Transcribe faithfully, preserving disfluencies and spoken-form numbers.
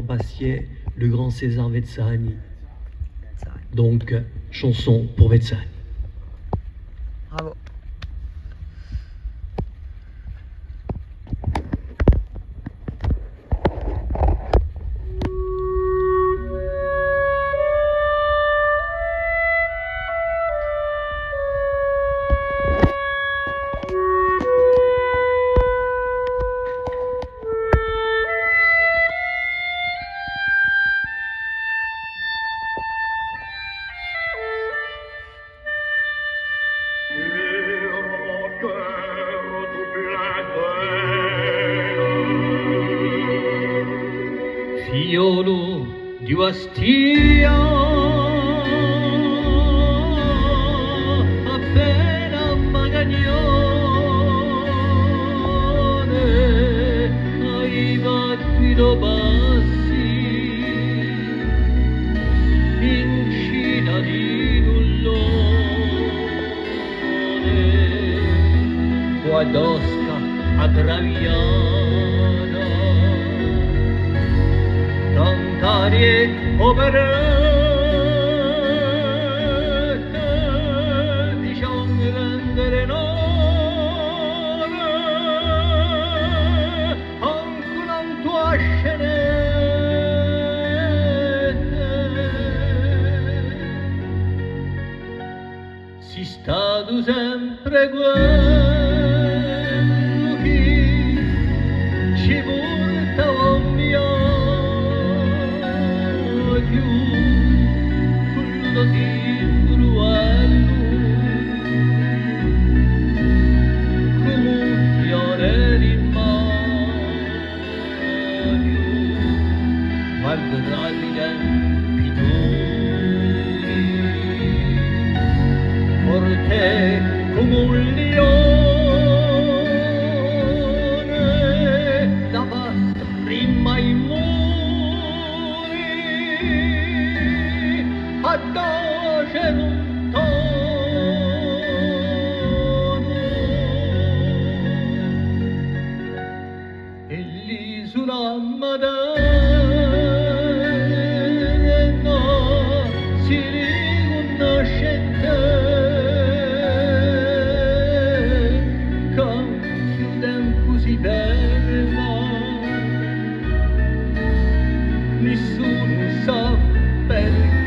Bastiais, le grand César Vezzani. Donc, chanson pour Vezzani. Bravo. Figliolu di Bastia, appena magagnone, hai fattu i to passi in cità di dullore. Cù a tosca aggraviata, tant'arie operate, dicemu rendere onore ancu nantu à scenette. Sì statu sempre quellu chì ci purtava in viaghju, cù u to simbulu bellu, cum'è un fiore di mare. Guardu trà i tempi duri, forte cum'è un lione, da fà tremà i muri, à doce d'un tonu. È l'isula Madanna si ricunnosce in tè, chì ancu u tempu si ferma, nisunu sà perchè.